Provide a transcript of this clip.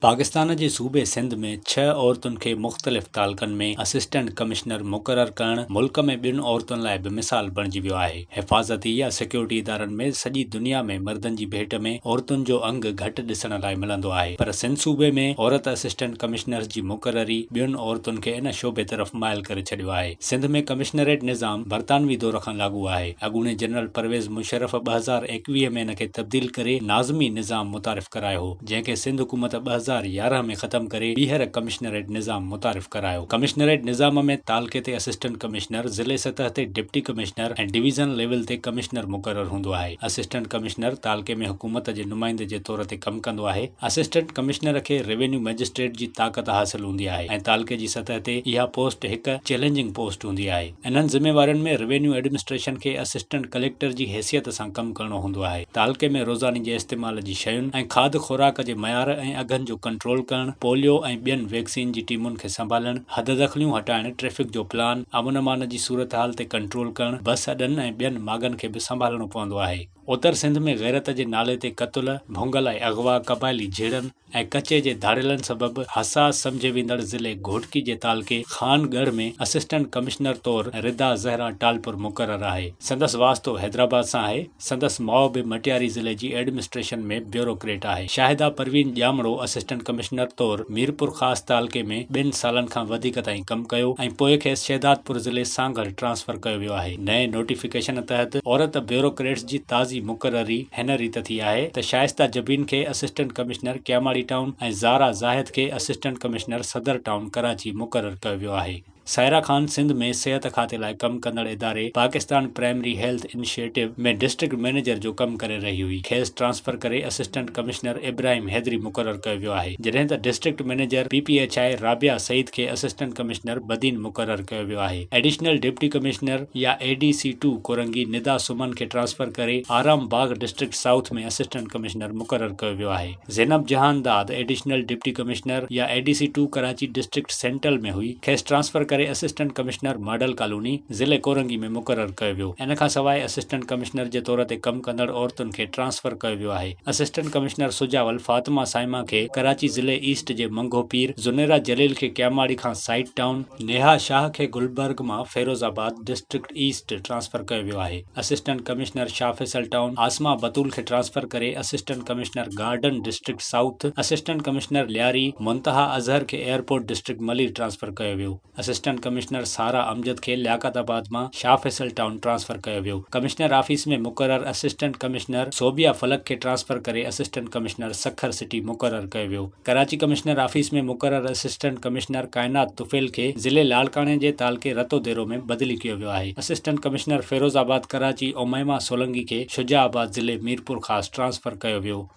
پاڪستان جي صوبي سنڌ ۾ ڇهه عورتن کي مختلف تعلقن ۾ اسسٽنٽ ڪمشنر مقرر ڪرڻ ملڪ ۾ ٻين عورتن لاء به مثال بڻجي ويو آهي. حفاظتي يا سيڪيورٽي ادارن ۾ سڄي دنيا ۾ مردن جي ڀيٽ ۾ عورتن جو انگ گهٽ ڏسڻ لاء ملندو آهي پر سنڌ صوبي ۾ عورت اسسٽنٽ ڪمشنرز جي مقرري ٻين عورتن کي ان شعبي طرف مائل ڪري ڇڏيو آهي. سنڌ ۾ ڪمشنريٽ نظام برطانوي دور کان لاڳو آهي. اڳوڻي جنرل پرويز مشرف 2021 ۾ ان کي تبديل ڪري ناظمي نظام متعارف ڪرايو هو. جنهن کي سنڌ حڪومت 2011 ۾ ختم ڪري ٻيهر ڪمشنريٽ نظام متعارف ڪرايو. ڪمشنريٽ نظام ۾ تعلقي تي اسسٽنٽ ڪمشنر، ضلعي سطح تي ڊپٽي ڪمشنر ۽ ڊويزن ليول تي ڪمشنر مقرر هوندو آهي. اسسٽنٽ ڪمشنر تعلقي ۾ حڪومت جي نمائندي جي طور تي ڪم ڪندو آهي. اسسٽنٽ ڪمشنر کي روينيو مئجسٽريٽ جي طاقت حاصل هوندي آهي ۽ تعلقي جي سطح تي اها پوسٽ هڪ چئلينجنگ پوسٽ هوندي آهي. انهن ذميوارين ۾ روينيو ايڊمنسٽريشن کي اسسٽنٽ ڪليڪٽر جي حيثيت سان ڪم ڪرڻو هوندو آهي. تعلقي ۾ روزاني جي استعمال جي شين ۽ کاڌ خوراڪ جي معيار ۽ اگهن جو ڪنٽرول ڪرڻ، پوليو ۽ ٻين ويڪسين جي ٽيمن کي سنڀالڻ، حددخليون هٽائڻ، ٽريفڪ جو پلان، امن امان جي صورتحال تي ڪنٽرول ڪرڻ، بس اڏن ۽ ٻين ماڳن کي به سنڀالڻو پوندو آهي. اتر سنڌ ۾ غيرت جي نالي تي قتل، ڀونگل ۽ اغوا، قبائلي جهيڙن ۽ ڪچي جي ڌاڙيلن سبب حساس سمجهي ويندڙ ضلعي گهوٽڪي جي تعلقي خان ڳڙهه ۾ اسسٽنٽ ڪمشنر طور ردا زهرا ٽالپر مقرر آهي. سندس واسطو حيدرآباد سان آهي. سندس ماء به مٽياري ضلعي جي ايڊمنسٽريشن ۾ بيوروڪريٽ آهي. شاهده پروين ڄامڙو اسسٽنٽ ڪمشنر طور ميرپورخاص تعلقي ۾ ٻن سالن کان وڌيڪ تائين ڪم ڪيو ۽ پوء کيس شهدادپور ضلعي سانگهڙ ٽرانسفر ڪيو ويو آهي. نئين نوٽيفڪيشن تحت عورت بيوروڪريٽس جي تازي مقرري هن ريت ٿي آهي ته شائسته جبين کي assistant commissioner Keamari town ۽ Zara Zahid کي اسسٽنٽ ڪمشنر صدر ٽائون ڪراچي مقرر ڪيو ويو آهي. سائره خان سنڌ ۾ صحت کاتي لاء ڪم ڪندڙ اداري Pakistan primary health initiative ۾ district manager جو ڪم ڪري رهي هئي کيس ٽرانسفر ڪري اسسٽنٽ ڪمشنر ابراهيم حيدري مقرر ڪيو ويو آهي جڏهن ته district manager P P H I Rabia Saeed کي اسسٽنٽ ڪمشنر بدين مقرر ڪيو ويو آهي. ايڊيشنل ڊپٽي ڪمشنر يا A D C two Korangi Nida Suman کي ٽرانسفر ڪري Aram Bagh district south ۾ assistant commissioner مقرر ڪيو ويو آهي. Zainab Jahan Dad additional deputy commissioner يا A D C two Karachi district central ۾ هئي کيس ٽرانسفر ڪري اسسٽنٽ ڪمشنر ماڊل ڪالوني ضلعي ڪورنگي ۾ مقرر ڪيو ويو. ان کان سواء اسسٽنٽ ڪمشنر جي طور تي ڪم ڪندڙ عورتن کي ٽرانسفر ڪيو ويو آهي. اسسٽنٽ ڪمشنر سجاول فاطمه صائمه کي ڪراچي ضلعي ايسٽ جي منگهو پير، زنيرا جليل کي ڪياماڙي کان سائيٽ ٽائون، نيها شاهه کي گلبرگ مان فيروز آباد ڊسٽرڪٽ ايسٽ ٽرانسفر ڪيو ويو آهي. Assistant commissioner Shah Faisal town Asma Batool کي ٽرانسفر ڪري assistant commissioner garden district south, assistant commissioner Lyari Muntaha Azhar کي ايئرپورٽ ڊسٽرڪٽ ملير ٽرانسفر ڪيو ويو. اسسٽنٽ ڪمشنر سارا امجد کي لياقت آباد مان شاهه فيصل ٽائون ٽرانسفر ڪيو ويو. ڪمشنر آفيس ۾ مقرر اسسٽنٽ ڪمشنر ثوبيه فلڪ کي ٽرانسفر ڪري اسسٽنٽ ڪمشنر سکر سٽي مقرر ڪيو ويو. ڪراچي ڪمشنر آفيس ۾ مقرر اسسٽنٽ ڪمشنر ڪائنات طفيل کي ضلعي لاڙڪاڻي جي تعلقي رتوديرو ۾ بدلي ڪيو ويو آهي. اسسٽنٽ ڪمشنر فيروز آباد ڪراچي اميمه سولنگي کي شجاع آباد ضلعي ميرپورخاص ٽرانسفر ڪيو ويو.